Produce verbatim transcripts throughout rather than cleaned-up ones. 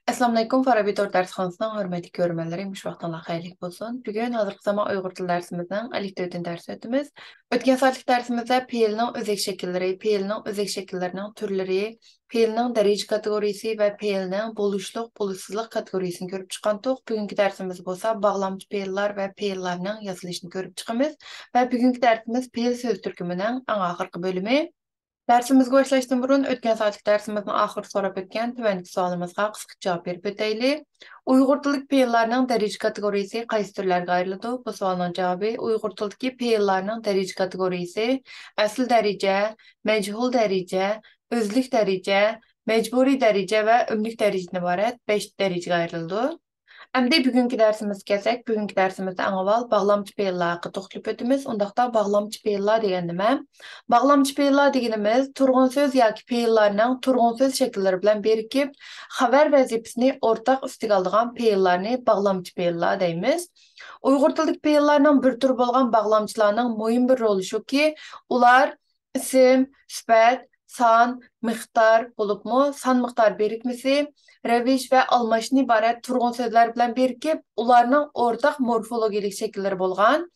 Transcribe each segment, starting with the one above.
ئەسسالامۇئەلەيكۇم، فارابى تور دەرسخانىسىنىڭ ھۆرمەتلىك كۆرۈرمەنلىرى، مۇشۇ ۋاقتىڭلار خەيرلىك بولسۇن. بۈگۈن ھازىرقى زامان ئۇيغۇر تىل دەرسىمىزنىڭ ئەلىف دۆتىنچى دەرسىنى ئۆتىمىز. ئۆتكەن سائەتلىك دەرسىمىزدە پېئىلنىڭ ئۆزەك شەكىللىرى، پېئىلنىڭ ئۆزەك شەكىللىرىنىڭ تۈرلىرى، پېئىلنىڭ دەرىجە كاتېگورىيىسى ۋە پېئىلنىڭ بولۇشلۇق، بولۇشسىزلىق كاتېگورىيىسىنى كۆرۈپ چىققانتۇق. بۈگۈنكى دەرسىمىز بولسا باغلامچى پېئىللار ۋە پېئىللارنىڭ ياسىلىشىنى كۆرۈپ چىقىمىز. ۋە بۈگۈنكى دەرسىمىز پېئىل سۆز تۈركۈمىنىڭ ئەڭ ئاخىرقى بۆلۈمى. دەرسىمىزگە باشلاشتىن بۇرۇن، ئۆتكەن سائەتلىك دەرسىمىزنىڭ ئاخىرىدا سوراپ ئۆتكەن تۆۋەندىكى سوئالىمىزغا قىسقىچە جاۋاب بېرىپ ئۆتەيلى. ئۇيغۇر تىلىدىكى پېئىللارنىڭ دەرىجە كاتېگورىيىسى قايسى تۈرلەرگە ئايرىلىدۇ؟ بۇ سوئالنىڭ جاۋابى، ئۇيغۇر تىلىدىكى پېئىللارنىڭ دەرىجە كاتېگورىيىسى ئەسلى دەرىجە، مەجھۇل دەرىجە، ئۆزلۈك دەرىجە، مەجبۇرىي دەرىجە ۋە ئۆملۈك دەرىجىدىن ئىبارەت بەش دەرىجىگە ئايرىلىدۇ. ئەمدى بۈگۈنكى دەرسىمىزگە كەلسەك، بۈگۈنكى دەرسىمىزدە ئەڭ ئاۋۋال باغلامچى پېئىللار ھەققىدە توختىلىپ ئۆتىمىز. ئۇنداقتا باغلامچى پېئىللار دېگەن نېمە؟ باغلامچى پېئىللار دېگىنىمىز تۇرغۇن سۆز ياكى پېئىللارنىڭ تۇرغۇن سۆز شەكىللىرى بىلەن بىرىكىپ، خەۋەر ۋەزىپىسىنى ئورتاق ئۈستىگە ئالىدىغان پېئىللارنى باغلامچى پېئىللار دەيمىز. ئۇيغۇر تىلىدىكى پېئىللارنىڭ بىر تۈرى بولغان باغلامچىلارنىڭ مۇھىم بىر رولى شۇكى، ئۇلار ئىسىم، سۈپەت، سان، مىقدار بولۇپمۇ سان مىقدار بىرىكمىسى، رەۋىش ۋە ئالماشتىن ئىبارەت تۇرغۇن سۆزلەر بىلەن بىرىكىپ، ئۇلارنىڭ ئورتاق مورفولوگىيەلىك شەكىللىرى بولغان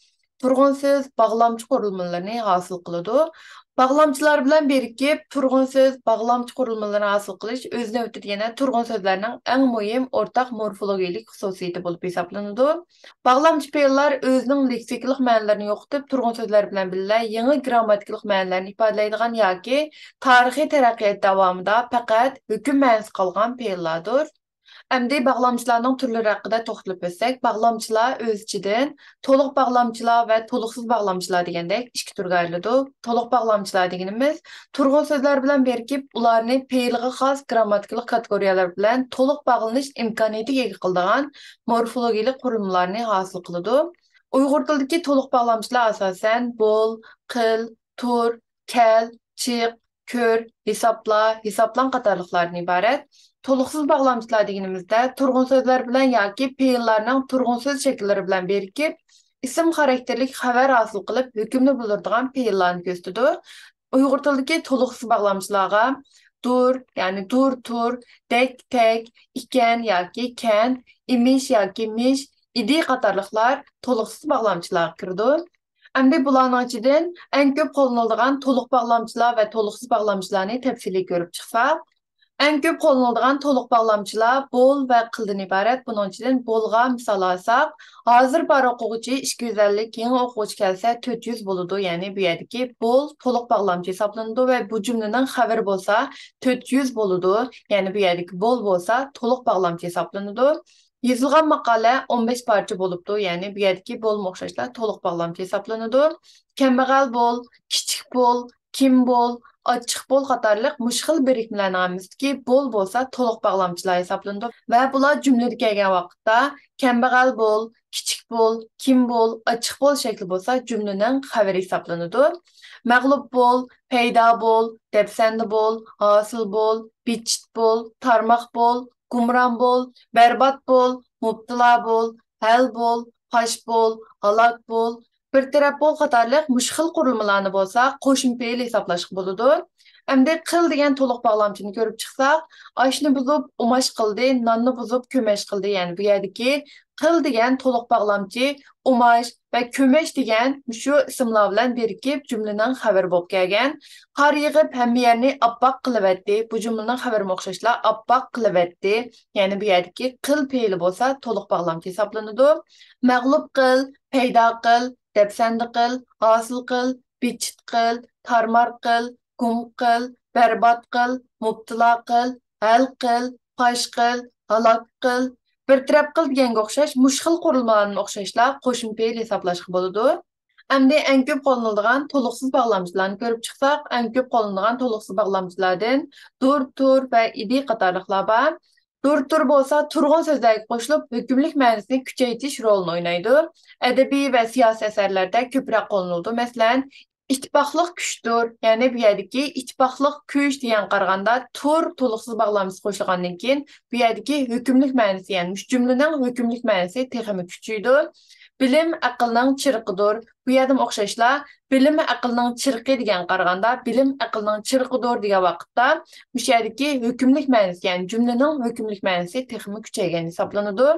تۇرغۇن سۆز باغلامچى قۇرۇلمىلىرىنى ھاسىل قىلىدۇ. باغلامچىلار بىلەن بىرىكىپ، تۇرغۇن سۆز باغلامچى قۇرۇلمىلىرىنى ھاسىل قىلىش ئۆز نۆۋىتىدە يەنە تۇرغۇن سۆزلەرنىڭ ئەڭ مۇھىم ئورتاق مورفولوگىيەلىك خۇسۇسىيىتى بولۇپ ھېسابلىنىدۇ. باغلامچى پېئىللار ئۆزىنىڭ لېكسىكىلىق مەنىلىرىنى يوقىتىپ، تۇرغۇن سۆزلەر بىلەن بىللە يېڭى گىرامماتىكىلىق مەنىلەرنى ئىپادىلەيدىغان ياكى تارىخىي تەرەققىيات داۋامىدا پەقەت ھۆكۈم مەنىسى قالغان پېئىللاردۇر. ئەمدى باغلامچىلارنىڭ تۈرلىرى ھەققىدە توختىلىپ ئۆتسەك، باغلامچىلار ئۆز ئىچىدىن تولۇق باغلامچىلار ۋە تولۇقسىز باغلامچىلار دېگەندەك ئىككى تۈرگە ئايرىلىدۇ. تولۇق باغلامچىلار دېگىنىمىز تۇرغۇن سۆزلەر بىلەن بىرىكىپ، ئۇلارنى پېئىلىغا خاس گىرامماتىكىلىق كاتېگورىيەلەر بىلەن تولۇق باغلىنىش ئىمكانىيىتىگە ئىگە قىلىدىغان مورفولوگىيەلىك قۇرۇلمىلارنى ھاسىل قىلىدۇ. ئۇيغۇر تىلىدىكى تولۇق باغلامچىلار ئاساسەن بول، قىل، تۇر، كەل، چىق، كۆر، ھېسابلا، ھېسابلان قاتارلىقلاردىن ئىبارەت. تولۇقسىز باغلامچىلار دېگىنىمىزدە تۇرغۇن سۆزلەر بىلەن ياكى پېئىللارنىڭ تۇرغۇن سۆز شەكىللىرى بىلەن بىرىكىپ، ئىسىم خاراكتېرلىك خەۋەر ھاسىل قىلىپ، ھۆكۈمنى بىلدۈرىدىغان پېئىللارنى كۆرسىتىدۇ. ئۇيغۇر تىلىدىكى تولۇقسىز باغلامچىلارغا دۇر، يەنى دۇر، تۇر، دەك، تەك، ئىكەن ياكى كەن، ئىمىش ياكى مىش، ئىدى قاتارلىقلار تولۇقسىز باغلامچىلارغا كىرىدۇ. ئەمدى بۇلارنىڭ ئىچىدىن ئەڭ كۆپ قوللىنىلىدىغان تولۇق باغلامچىلار ۋە تولۇقسىز باغلامچىلارنى تەپسىلىي كۆرۈپ چىقساق، ئەڭ كۆپ قوللىنىلىدىغان تولۇق باغلامچىلار بول ۋە قىلدىن ئىبارەت. بۇنىڭ ئىچىدىن بولغا مىسال ئالساق، ھازىر بار ئوقۇغۇچى، ئىككى يۈز ئەللىك، يېڭى ئوقۇغۇچى كەلسە تۆت يۈز بولىدۇ. يەنى بۇ يەردىكى بول تولۇق باغلامچى ھېسابلىنىدۇ ۋە بۇ جۈملىنىڭ خەۋىرى بولسا تۆت يۈز بولىدۇ. يەنى بۇ يەردىكى بول بولسا تولۇق باغلامچى ھېسابلىنىدۇ. يېزىلغان ماقالە ئون بەش پارچە بولۇپتۇ، يەنى بۇ يەردىكى بولمۇ ئوخشاشلا تولۇق باغلامچى ھېسابلىنىدۇ. كەمبەغەل بول، كىچىك بول، كىم بول، ئاچچىق بول قاتارلىق مۇشۇ خىل بىرىكمىلەرنىڭ ھەممىسىدىكى بول بولسا تولۇق باغلامچىلار ھېسابلىنىدۇ ۋە بۇلار جۈملىدە كەلگەن ۋاقىتتا كەمبەغەل بول، كىچىك بول، كىم بول، ئاچچىق بول شەكلى بولسا جۈملىنىڭ خەۋىرى ھېسابلىنىدۇ. مەغلۇپ بول، پەيدا بول، دەپسەندە بول، ھاسىل بول، بىتچىت بول، تارماق بول، گۇمران بول، بەربات بول، مۇپتىلا بول، ھەل بول، پاش بول، ھالاك بول، بىر تەرەپ بول قاتارلىق مۇشۇ خىل قۇرۇلمىلارنى بولسا قوشما پېئىل ھېسابلاشقا بولىدۇ. ئەمدى قىل دېگەن تولۇق باغلامچىنى كۆرۈپ چىقساق، ئاشنى بۇزۇپ، ئۇماش قىلدى، ناننى بۇزۇپ، كۆمەچ قىلدى. يەنى بۇ يەردىكى قىل دېگەن تولۇق باغلامچى ئۇماش ۋە كۆمەچ دېگەن مۇشۇ ئىسىملار بىلەن بىرىكىپ جۈملىنىڭ خەۋىرى بولۇپ كەلگەن. قار يېغىپ ھەممە يەرنى ئاپئاق قىلىۋەتتى. بۇ جۈملىنىڭ خەۋىرىمۇ ئوخشاشلا ئاپئاق قىلىۋەتتى. يەنى بۇ يەردىكى قىل پېئىلى بولسا تولۇق باغلامچى ھېسابلىنىدۇ. مەغلۇپ قىل، پەيدا قىل، دەپسەندە قىل، ھاسىل قىل، بىتچىت قىل، تارمار قىل، گۇم قىل، بەربات قىل، مۇپتىلا قىل، ھەل قىل، پاش قىل، ھالاك قىل، بىر تەرەپ قىل دېگەنگە ئوخشاش مۇشۇ خىل قۇرۇلمىلارنى ئوخشاشلا قوشما پېئىل ھېسابلاشقا بولىدۇ. ئەمدى ئەڭ كۆپ قوللىنىلىدىغان تولۇقسىز باغلامچىلارنى كۆرۈپ چىقساق، ئەڭ كۆپ قوللىنىلىدىغان تولۇقسىز باغلامچىلاردىن دۇر، تۇر ۋە ئىدى قاتارلىقلار بار. دۇر، تۇر بولسا تۇرغۇن سۆزلەرگە قوشۇلۇپ، ھۆكۈملۈك مەنىسىنى كۈچەيتىش رولىنى ئوينايدۇ. ئەدەبىي ۋە سىياسىي ئەسەرلەردە كۆپرەك قوللىنىلىدۇ. مەسىلەن، ئىتتىپاقلىق كۈچتۇر. يەنى بۇ يەردىكى ئىتتىپاقلىق كۈچ دېگەن قارىغاندا تۇر تولۇقسىز باغلامچىسى قوشۇلغاندىن كېيىن بۇ يەردىكى ھۆكۈملۈك مەنىسى، يەنى مۇشۇ جۈملىنىڭ ھۆكۈملۈك مەنىسى تېخىمۇ كۈچىيىدۇ. بىلىم ئەقىلنىڭ چىرىقىدۇر. بۇ يەردىمۇ ئوخشاشلا، بىلىم ئەقىلنىڭ چىرىقى دېگەنگە قارىغاندا، بىلىم ئەقىلنىڭ چىرىقىدۇر دېگەن ۋاقىتتا، مۇشۇ يەردىكى ھۆكۈملۈك مەنىسى، يەنى جۈملىنىڭ ھۆكۈملۈك مەنىسى تېخىمۇ كۈچەيگەن ھېسابلىنىدۇ.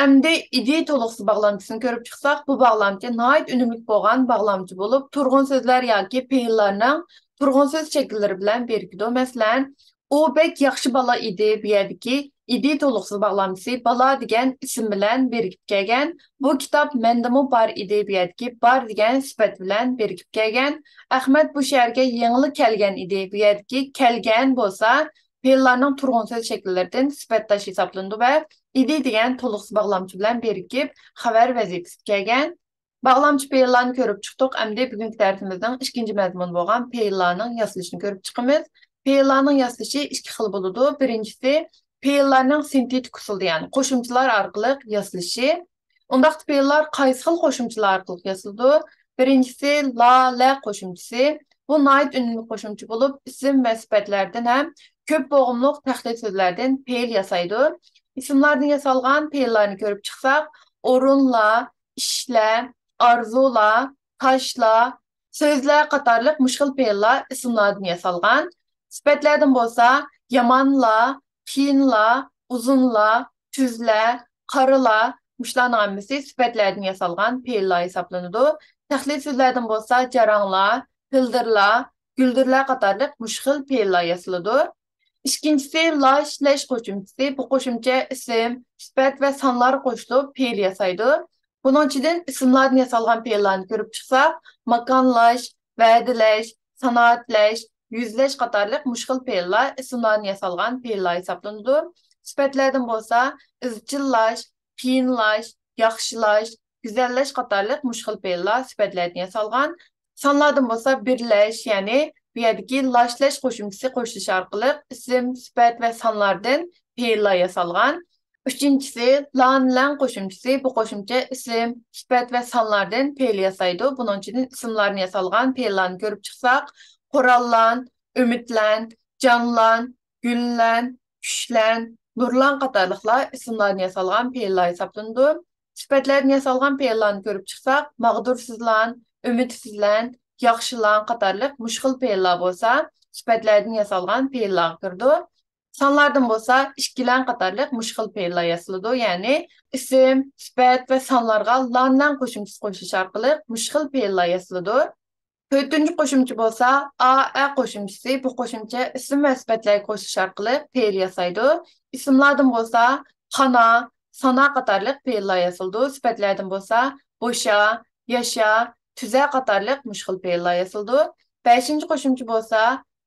ئەمدى ئىدى تولۇقسىز باغلامچىسىنى كۆرۈپ چىقساق، بۇ باغلامچە ناھايىتى ئۈنۈملۈك بولغان باغلامچە بولۇپ، تۇرغۇن سۆزلەر ياكى پېئىللارنىڭ تۇرغۇن سۆز شەكىللىرى بىلەن بىرىكىدۇ. مەسىلەن، ئۇ بەك ياخشى بالا ئىدى. بۇ يەردىكى ئىدى تولۇقسىز باغلامچىسى بالا دېگەن ئىسىم بىلەن بىرىكىپ كەلگەن. بۇ كىتاب مەندىمۇ بار ئىدى. بۇ يەردىكى بار دېگەن سۈپەت بىلەن بىرىكىپ كەلگەن. ئەخمەت بۇ شەھەرگە يېڭىلا كەلگەن ئىدى. بۇ يەردىكى كەلگەن بولسا پېئىللارنىڭ تۇرغۇن سۆز شەكىللىرىدىن سۈپەتداش ھېسابلىنىدۇ ۋە ئىدى دېگەن تولۇقسىز باغلامچە بىلەن بىرىكىپ، خەۋەر ۋەزىپىسىگە كەلگەن. باغلامچە پېئىللارنى كۆرۈپ چىقتۇق. ئەمدى بۈگۈنكى دەرسىمىزنىڭ ئىككىنچى مەزمۇنى بولغان پېئىللارنىڭ ياسىلىشىنى كۆرۈپ چىقىمىز. پېئىللارنىڭ ياسىلىشى ئىككى خىل بولىدۇ. بىرىنچىسى، پېئىللارنىڭ سىنتېتىك ئۇسۇلدا، يەنى قوشۇمچىلار ئارقىلىق ياسىلىشى. ئۇنداقتا پېئىللار قايسى خىل قوشۇمچىلار ئارقىلىق ياسىلىدۇ؟ بىرىنچىسى، لا، لە قوشۇمچىسى. بۇ ناھايىتى ئۈنۈملۈك قوشۇمچە بولۇپ، ئىسىم ۋە سۈپەتلەردىن ھەم كۆپ بوغۇملۇق تەقلىد سۆزلەردىن پېئىل ياسايدۇ. ئىسىملاردىن ياسالغان پېئىللارنى كۆرۈپ چىقساق، ئورۇنلا، ئىشلە، ئارزۇلا، تاشلا، سۆزلە قاتارلىق مۇشۇ خىل پېئىللار ئىسىملاردىن ياسالغان. سۈپەتلەردىن بولسا، يامانلا، قىيىنلا، ئۇزۇنلا، تۈزلە، قارىلا، مۇشۇلارنىڭ ھەممىسى سۈپەتلەردىن ياسالغان پېئىللار ھېسابلىنىدۇ. تەقلىد سۆزلەردىن بولسا، جاراڭلا، پىلدىرلا، گۈلدۈرلە قاتارلىق مۇشۇ خىل پېئىللار ياسىلىدۇ. ئىككىنچىسى، لاش، لەش قوشۇمچىسى. بۇ قوشۇمچە ئىسىم، سۈپەت ۋە سانلار قوشۇلۇپ پېئىل ياسايدۇ. بۇنىڭ ئىچىدىن ئىسىملاردىن ياسالغان پېئىللارنى كۆرۈپ چىقساق، ماكانلاش، ۋەدىلەش، سانائەتلەش، يۈزلەش قاتارلىق مۇشۇ خىل پېئىللار ئىسىملاردىن ياسالغان پېئىللار ھېسابلىنىدۇ. سۈپەتلەردىن بولسا، ئىزچىللاش، قىيىنلاش، ياخشىلاش، گۈزەللەش قاتارلىق مۇشۇ خىل پېئىللار سۈپەتلەردىن ياسالغان. سانلاردىن بولسا، بىرلەش، يەنى بۇ يەردىكى لاش، لەش قوشۇمچىسى قوشۇلۇش ئارقىلىق ئىسىم، سۈپەت ۋە سانلاردىن پېئىللار ياسالغان. ئۈچىنچىسى، لان، لەن قوشۇمچىسى. بۇ قوشۇمچە ئىسىم، سۈپەت ۋە سانلاردىن پېئىل ياسايدۇ. بۇنىڭ ئىچىدىن ئىسىملاردىن ياسالغان پېئىللارنى كۆرۈپ چىقساق، قوراللان، ئۈمىدلەن، جانلان، گۈللەن، كۈچلەن، نۇرلان قاتارلىقلار ئىسىملاردىن ياسالغان پېئىللار ھېسابلىنىدۇ. سۈپەتلەردىن ياسالغان پېئىللارنى كۆرۈپ چىقساق، ماغدۇرسىزلان، ئۈمىدسىزلەن، ياخشىلان قاتارلىق مۇشۇ خىل پېئىللار بولسا سۈپەتلەردىن ياسالغان پېئىللارغا كىرىدۇ. سانلاردىن بولسا ئىككىلەن قاتارلىق مۇشۇ خىل پېئىللار ياسىلىدۇ، يەنى ئىسىم، سۈپەت ۋە سانلارغا لان، لەن قوشۇمچىسى قوشۇلۇش ئارقىلىق مۇشۇ خىل پېئىللار ياسىلىدۇ. تۆتىنچى قوشۇمچە بولسا ئا، ئە قوشۇمچىسى. بۇ قوشۇمچە ئىسىم ۋە سۈپەتلەرگە قوشۇلۇش ئارقىلىق پېئىل ياسايدۇ. ئىسىملاردىن بولسا قانا، سانا قاتارلىق پېئىللار ياسىلىدۇ. سۈپەتلەردىن بولسا بوشا، ياشا، تۈزە قاتارلىق مۇشۇ خىل پېئىللار ياسىلىدۇ. بەشىنچى قوشۇمچە بولسا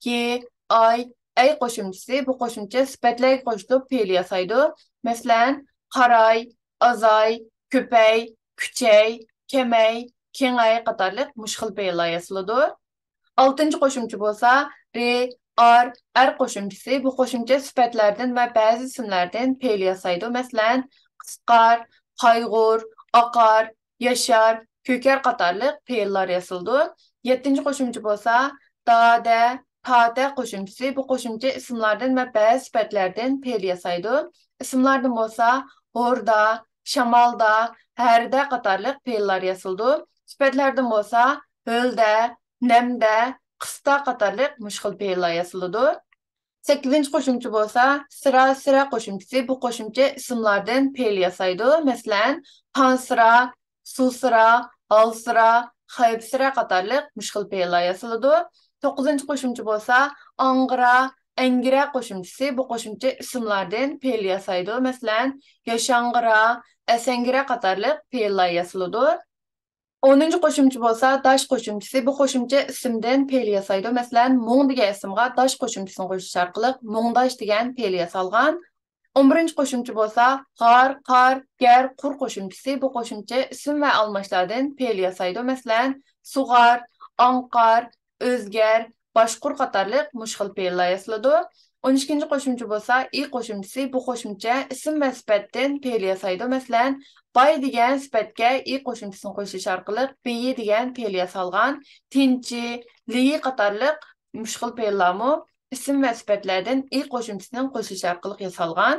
ي، ئاي، ئەي قوشۇمچىسى. بۇ قوشۇمچە سۈپەتلەرگە قوشۇلۇپ پېئىل ياسايدۇ. مەسىلەن، قاراي، ئازاي، كۆپەي، كۈچەي، كەمەي، كېڭەي قاتارلىق مۇشۇ خىل پېئىللار ياسىلىدۇ. ئالتىنچى قوشۇمچە بولسا رى، ئار، ئەر قوشۇمچىسى. بۇ قوشۇمچە سۈپەتلەردىن ۋە بەزى ئىسىملەردىن پېئىل ياسايدۇ. مەسىلەن، قىسقار، قايغۇر، ئاقار، ياشار، كۆكەر قاتارلىق پېئىللار ياسىلىدۇ. يەتتىنچى قوشۇمچە بولسا دادە، تاتە قوشۇمچىسى. بۇ قوشۇمچە ئىسىملاردىن ۋە بەزى سۈپەتلەردىن پېئىل ياسايدۇ. ئىسىملاردىن بولسا ھوردا، شامالدا، ھەردە قاتارلىق پېئىللار ياسىلىدۇ. سۈپەتلەردىن بولسا ھۆلدە، نەمدە، قىستا قاتارلىق مۇشۇ خىل پېئىللار ياسىلىدۇ. سەككىزىنچى قوشۇمچە بولسا سىرا، سىرە قوشۇمچىسى. بۇ قوشۇمچە ئىسىملاردىن پېئىل ياسايدۇ. مەسىلەن، قانسىرا، سۇسىرا، ھالسىرا، خەۋپسىرە قاتارلىق مۇشۇ خىل پېئىللار ياسىلىدۇ. توققۇزىنچى قوشۇمچە بولسا ئاڭغىرا، ئەڭگىرە قوشۇمچىسى. بۇ قوشۇمچە ئىسىملاردىن پېئىل ياسايدۇ. مەسىلەن، ياشاڭغىرا، ئەسەڭگىرە قاتارلىق پېئىللار ياسىلىدۇ. ئونىنچى قوشۇمچە بولسا داش قوشۇمچىسى. بۇ قوشۇمچە ئىسىمدىن پېئىل ياسايدۇ. مەسىلەن، مۇڭ دېگەن ئىسىمغا داش قوشۇمچىسىنى قوشۇش ئارقىلىق مۇڭداش دېگەن پېئىل ياسالغان. ئون بىرىنچى قوشۇمچە بولسا غار، قار، گەر، قۇر قوشۇمچىسى. بۇ قوشۇمچە ئىسىم ۋە ئالماشلاردىن پېئىل ياسايدۇ. مەسىلەن، سۇغار، ئاڭقار، ئۆزگەر، باشقۇر قاتارلىق مۇشۇ خىل پېئىللار ياسىلىدۇ. ئون ئىككىنچى قوشۇمچە بولسا ئى قوشۇمچىسى. بۇ قوشۇمچە ئىسىم ۋە سۈپەتتىن پېئىل ياسايدۇ. مەسىلەن، باي دېگەن سۈپەتكە ئى قوشۇمچىسىنى قوشۇش ئارقىلىق بېيى دېگەن پېئىل ياسالغان. تىنچى، لېيى قاتارلىق مۇشۇ خىل پېئىللارمۇ ئىسىم ۋە سۈپەتلەردىن ئى قوشۇمچىسىنىڭ قوشۇلۇشى ئارقىلىق ياسالغان.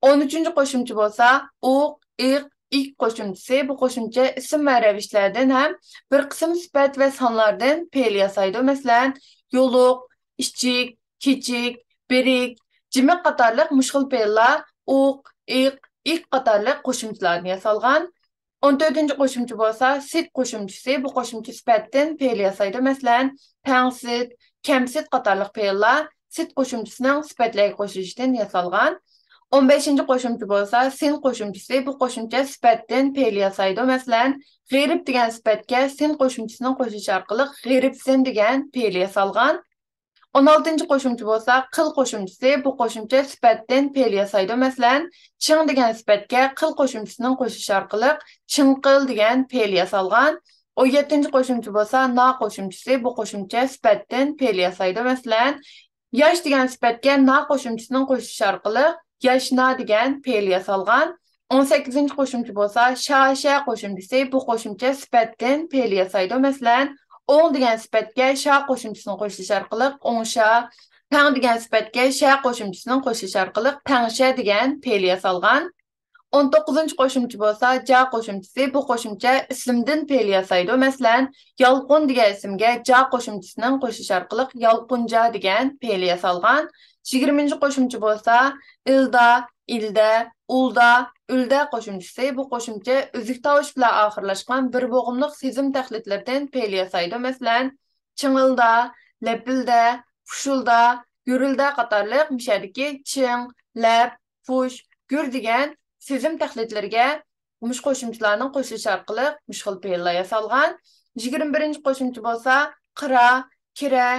ئون ئۈچىنچى قوشۇمچە بولسا ئۇق، ئىق، ئىك قوشۇمچىسى، بۇ قوشۇمچە ئىسىم ۋە رەۋىشلەردىن ھەم بىر قىسىم سۈپەت ۋە سانلاردىن پېئىل ياسايدۇ. مەسىلەن، يولۇق، ئىچىك، كىچىك، بىرىك، جىمىك قاتارلىق مۇشۇ خىل پېئىللار ئۇق، ئىق، ئىك قاتارلىق قوشۇمچىلاردىن ياسالغان. ئون تۆتىنچى قوشۇمچە بولسا سىت قوشۇمچىسى. بۇ قوشۇمچە سۈپەتتىن پېئىل ياسايدۇ. مەسىلەن، تەڭسىت، كەمسىت قاتارلىق پېئىللار سىت قوشۇمچىسىنىڭ سۈپەتلەرگە قوشۇلۇشىدىن ياسالغان. ئون بەشىنچى قوشۇمچە بولسا سىن قوشۇمچىسى. بۇ قوشۇمچە سۈپەتتىن پېئىل ياسايدۇ. مەسىلەن، غېرىب دېگەن سۈپەتكە سىن قوشۇمچىسىنى قوشۇش ئارقىلىق غېرىبسىن دېگەن پېئىل ياسالغان. ئون ئالتىنچى قوشۇمچە بولسا قىل قوشۇمچىسى. بۇ قوشۇمچە سۈپەتتىن پېئىل ياسايدۇ. مەسىلەن، چىڭ دېگەن سۈپەتكە قىل قوشۇمچىسىنى قوشۇش ئارقىلىق چىڭقىل دېگەن پېئىل ياسالغان. ئون يەتتىنچى قوشۇمچە بولسا نا قوشۇمچىسى. بۇ قوشۇمچە سۈپەتتىن پېئىل ياسايدۇ. مەسىلەن، ياش دېگەن سۈپەتكە نا قوشۇمچىسىنى قوشۇش ئارقىلىق ياشنا دېگەن پېئىل ياسالغان. ئون سەككىزىنچى قوشۇمچە بولسا شا شە قوشۇمچىسى. بۇ قوشۇمچە سۈپەتتىن پېئىل ياسايدۇ. مەسىلەن، ئوڭ دېگەن سۈپەتكە شا قوشۇمچىسىنى قوشۇش ئارقىلىق ئوڭشا، تەڭ دېگەن سۈپەتكە شە قوشۇمچىسىنى قوشۇش ئارقىلىق تەڭشە دېگەن پېئىل ياسالغان. ئون توققۇزىنچى قوشۇمچە بولسا جا قوشۇمچىسى. بۇ قوشۇمچە ئىسىمدىن پېئىل ياسايدۇ. مەسىلەن، يالقۇن دېگەن ئىسىمگە جا قوشۇمچىسىنىڭ قوشۇش ئارقىلىق يالقۇنجا دېگەن پېئىل ياسالغان. يىگىرمىنچى قوشۇمچە بولسا ئىلدا، ئىلدە، ئۇلدا، ئۈلدە قوشۇمچىسى. بۇ قوشۇمچە ئۈزۈك تاۋۇش بىلەن ئاخىرلاشقان بىر بوغۇملۇق سېزىم تەقلىدلىرىدىن پېئىل ياسايدۇ. مەسىلەن، چىڭىلدا، لەپىلدە، پۇشۇلدا، گۈرۈلدە قاتارلىق مۇشۇ يەردىكى چىڭ، لەپ، پۇش، گۈر دېگەن سېزىم تەقلىدلىرىگە مۇشۇ قوشۇمچىلارنىڭ قوشۇلۇشى ئارقىلىق مۇشۇ خىل پېئىللار ياسالغان. يىگىرمە بىرىنچى قوشۇمچە بولسا قىرا، كىرە،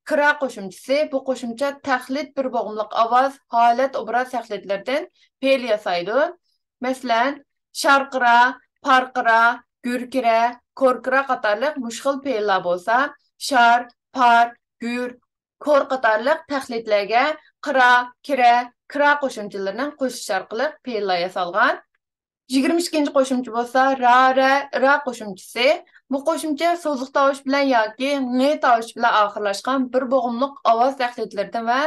كىرا قوشۇمچىسى. بۇ قوشۇمچە تەقلىد بىر بوغۇملۇق ئاۋاز، ھالەت، ئوبراز تەقلىدلىرىدىن پېئىل ياسايدۇ. مەسىلەن، شارقىرا، پارقىرا، گۈركىرە، كوركىرا قاتارلىق مۇشۇ خىل پېئىللار بولسا شار، پار، گۈر، كور قاتارلىق تەقلىدلەرگە قىرا، كىرە، كىرا قوشۇمچىلىرىنىڭ قوشۇلۇشى ئارقىلىق پېئىللار ياسالغان. يىگىرمە ئىككىنچى قوشۇمچە بولسا را، رە، ئىرا قوشۇمچىسى. بۇ قوشۇمچە سوزۇق تاۋۇش بىلەن ياكى ڭ تاۋۇش بىلەن ئاخىرلاشقان بىر بوغۇملۇق ئاۋاز تەقلىدلىرىدىن ۋە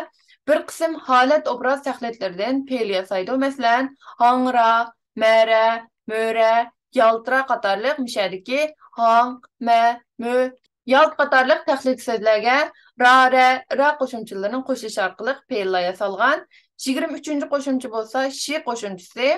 بىر قىسىم ھالەت ئوبراز تەقلىدلىرىدىن پېئىل ياسايدۇ. مەسىلەن، ھاڭرا، مەرە، مۆرە، يالتىرا قاتارلىق مۇشۇ يەردىكى ھاڭ، مە، مۆ، يالت قاتارلىق تەقلىد سۆزلەرگە را، رە، ئىرا قوشۇمچىلىرىنى قوشۇش ئارقىلىق پېئىللار ياسالغان. يىگىرمە ئۈچىنچى قوشۇمچە بولسا شى قوشۇمچىسى.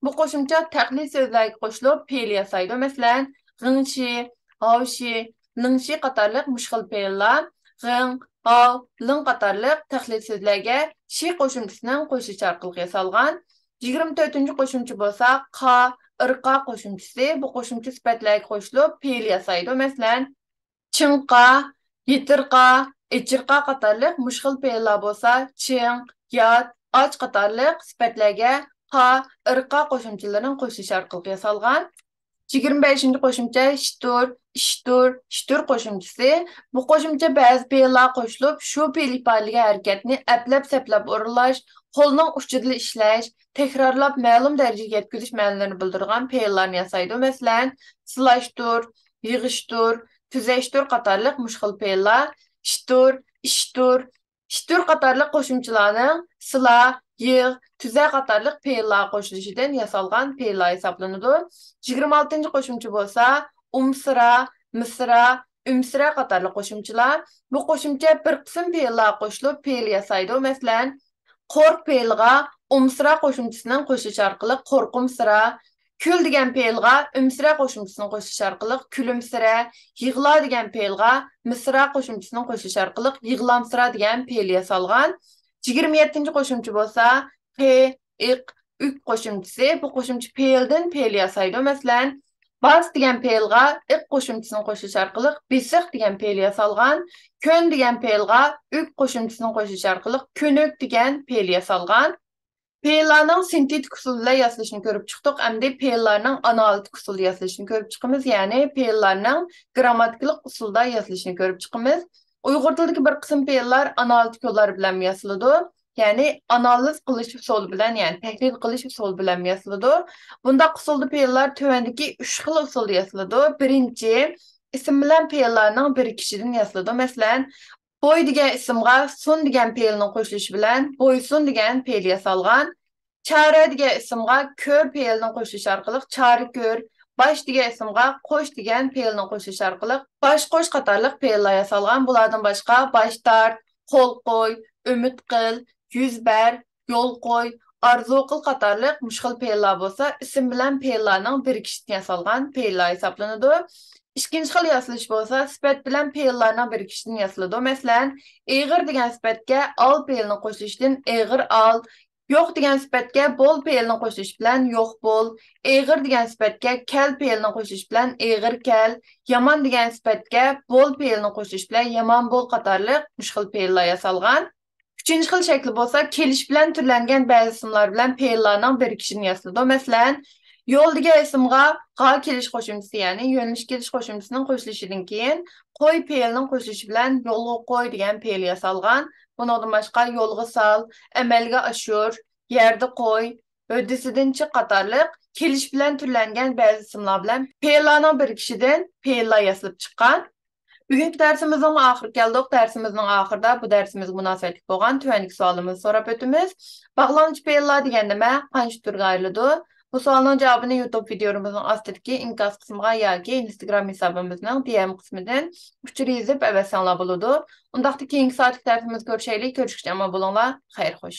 بۇ قوشۇمچە تەقلىد سۆزلەرگە قوشۇلۇپ پېئىل ياسايدۇ. مەسىلەن، غىڭشى، ھاۋشى، لىڭشى قاتارلىق مۇشۇ خىل پېئىللار غىڭ، ھاۋ، لىڭ قاتارلىق تەقلىد سۆزلەرگە شى قوشۇمچىسىنىڭ قوشۇلۇشى ئارقىلىق ياسالغان. يىگىرمە تۆتىنچى قوشۇمچە بولسا قا، ئىرقا قوشۇمچىسى. بۇ قوشۇمچە سۈپەتلەرگە قوشۇلۇپ پېئىل ياسايدۇ. مەسىلەن، چىڭقا، يېتىرقا، ئېچىرقا قاتارلىق مۇشۇ خىل پېئىللار بولسا چىڭ، يات، ئاچ قاتارلىق سۈپەتلەرگە قا، ئىرقا قوشۇمچىلىرىنىڭ قوشۇلۇشى ئارقىلىق ياسالغان. يىگىرمە بەشىنچى قوشۇمچە شتۇر، ئىشتۇر، شتۇر قوشۇمچىسى. بۇ قوشۇمچە بەزى پېئىللار قوشۇلۇپ، شۇ پېئىل ئىپادىلىگەن ھەرىكەتنى ئەپلەپ-سەپلەپ ئورۇنلاش، قولنىڭ ئۇچىدىلا ئىشلەش، تەكرارلاپ مەلۇم دەرىجىگە يەتكۈزۈش مەنىلىرىنى بىلدۈرىدىغان پېئىللارنى ياسايدۇ. مەسىلەن، سىلاشتۇر، يىغىشتۇر، تۈزەشتۇر قاتارلىق مۇشۇ خىل پېئىللار شتۇر، ئىشتۇر، ئىشتۇر قاتارلىق قوشۇمچىلارنىڭ سىلا، يىغ، تۈزە قاتارلىق پېئىللارغا قوشۇلۇشىدىن ياسالغان پېئىللار ھېسابلىنىدۇ. يىگىرمە ئالتىنچى قوشۇمچە بولسا ئۇمسىرا، مىسرا، ئۈمسىرە قاتارلىق قوشۇمچىلار. بۇ قوشۇمچە بىر قىسىم پېئىللارغا قوشۇلۇپ پېئىل ياسايدۇ. مەسىلەن، قورق پېئىلىغا ئۇمسىرا قوشۇمچىسىنىڭ قوشۇلۇشى ئارقىلىق قورقۇمسىرا، كۈل دېگەن پېئىلغا ئۈمسىرە قوشۇمچىسىنى قوشۇش ئارقىلىق كۈلۈمسىرە، يىغلا دېگەن پېئىلغا مىسرا قوشۇمچىسىنى قوشۇش ئارقىلىق يىغلامسىرا دېگەن پېئىل ياسالغان. يىگىرمە يەتتىنچى قوشۇمچە بولسا قې، ئىق، ئۈك قوشۇمچىسى. بۇ قوشۇمچە پېئىلدىن پېئىل ياسايدۇ. مەسىلەن، باس دېگەن پېئىلغا ئىق قوشۇمچىسىنى قوشۇش ئارقىلىق بېسىق دېگەن پېئىل ياسالغان. كۆن دېگەن پېئىلغا ئۈك قوشۇمچىسىنى قوشۇش ئارقىلىق كۆنۈك دېگەن پېئىل ياسالغان. پېئىللارنىڭ سىنتېتىك ئۇسۇل بىلەن ياسىلىشىنى كۆرۈپ چىقتۇق. ئەمدى پېئىللارنىڭ ئانالىتىك ئۇسۇلدا ياسىلىشىنى كۆرۈپ چىقىمىز، يەنى پېئىللارنىڭ گرامماتىكىلىق ئۇسۇلدا ياسىلىشىنى كۆرۈپ چىقىمىز. ئۇيغۇر تىلىدىكى بىر قىسىم پېئىللار ئانالىتىك يوللار بىلەنمۇ ياسىلىدۇ، يەنى ئانالىز قىلىش ئۇسۇلى بىلەن، يەنى تەھلىل قىلىش ئۇسۇلى بىلەنمۇ ياسىلىدۇ. بۇنداق ئۇسۇلدا پېئىللار تۆۋەندىكى ئۈچ خىل ئۇسۇلدا ياسىلىدۇ. بىرىنچى، ئىسىم بىلەن پېئىللارنىڭ بىرىكىشىدىن ياسىلىدۇ. مەسىلەن، بوي دېگەن ئىسىمغا سۇن دېگەن پېئىلنىڭ قوشۇلۇشى بىلەن بويسۇن دېگەن پېئىل ياسالغان. چارە دېگەن ئىسىمغا كۆر پېئىلىنىڭ قوشۇلۇشى ئارقىلىق چارە كۆر، باش دېگەن ئىسىمغا قوش دېگەن پېئىلىنىڭ قوشۇلۇشى ئارقىلىق باش قوش قاتارلىق پېئىللار ياسالغان. بۇلاردىن باشقا باش تارت، قول قوي، ئۈمىد قىل، يۈز بەر، يول قوي، ئارزۇ قىل قاتارلىق مۇشۇ خىل پېئىللار بولسا ئىسىم بىلەن پېئىللارنىڭ بىرىكىشىدىن ياسالغان پېئىللار ھېسابلىنىدۇ. ئىككىنچى خىل ياسىلىش بولسا سۈپەت بىلەن پېئىللارنىڭ بىرىكىشىدىن ياسىلىدۇ. مەسىلەن، ئېغىر دېگەن سۈپەتكە ئال پېئىلىنىڭ قوشۇلۇشىدىن ئېغىر ئال، يوق دېگەن سۈپەتكە بول پېئىلنىڭ قوشۇلۇشى بىلەن يوق بول، ئېغىر دېگەن سۈپەتكە كەل پېئىلنىڭ قوشۇلۇشى بىلەن ئېغىر كەل، يامان دېگەن سۈپەتكە بول پېئىلنىڭ قوشۇلۇشى بىلەن يامان بول قاتارلىق مۇشۇ خىل پېئىللار ياسالغان. ئۈچىنچى خىل شەكلى بولسا كېلىش بىلەن تۈرلەنگەن بەزى ئىسىملار بىلەن پېئىللارنىڭ بىرىكىشىدىن ياسىلىدۇ. مەسىلەن، يول دېگەن ئىسىمغا غا كېلىش قوشۇمچىسى، يەنى يۆنىلىش كېلىش قوشۇمچىسىنىڭ قوشۇلۇشىدىن كېيىن قوي پېئىلنىڭ قوشۇلۇشى بىلەن يولغا قوي دېگەن پېئىل ياسالغان. بۇنىڭدىن باشقا يولغا سال، ئەمەلگە ئاشۇر، يەردە قوي، ھۆددىسىدىن چىق قاتارلىق كېلىش بىلەن تۈرلەنگەن بەزى ئىسىملار بىلەن پېئىللارنىڭ بىرىكىشىدىن پېئىللار ياسىلىپ چىققان. بۈگۈنكى دەرسىمىزنىڭ ئاخىرىغا كەلدۇق. دەرسىمىزنىڭ ئاخىرىدا بۇ دەرسىمىزگە مۇناسىۋەتلىك بولغان تۆۋەندىكى سوئالىمىزنى سوراپ ئۆتىمىز. باغلانغۇچ پېئىللار دېگەن نېمە؟ قانچە تۈرگە ئايرىلىدۇ؟ بۇ سوئالنىڭ جاۋابىنى يۇتۇب ۋىدىيولىرىمىزنىڭ ئاستىدىكى ئىنكاس قىسمىغا ياكى ئىنستاگرام ھېسابىمىزنىڭ دى ئېم قىسمىدىن ئۇچۇر يېزىپ ئەۋەتسەڭلار بولىدۇ. ئۇنداقتا كېيىنكى سائەتلىك دەرسىمىزدە كۆرۈشەيلى. كۆرۈشكىچە ئامان بولۇڭلار. خەير خوش.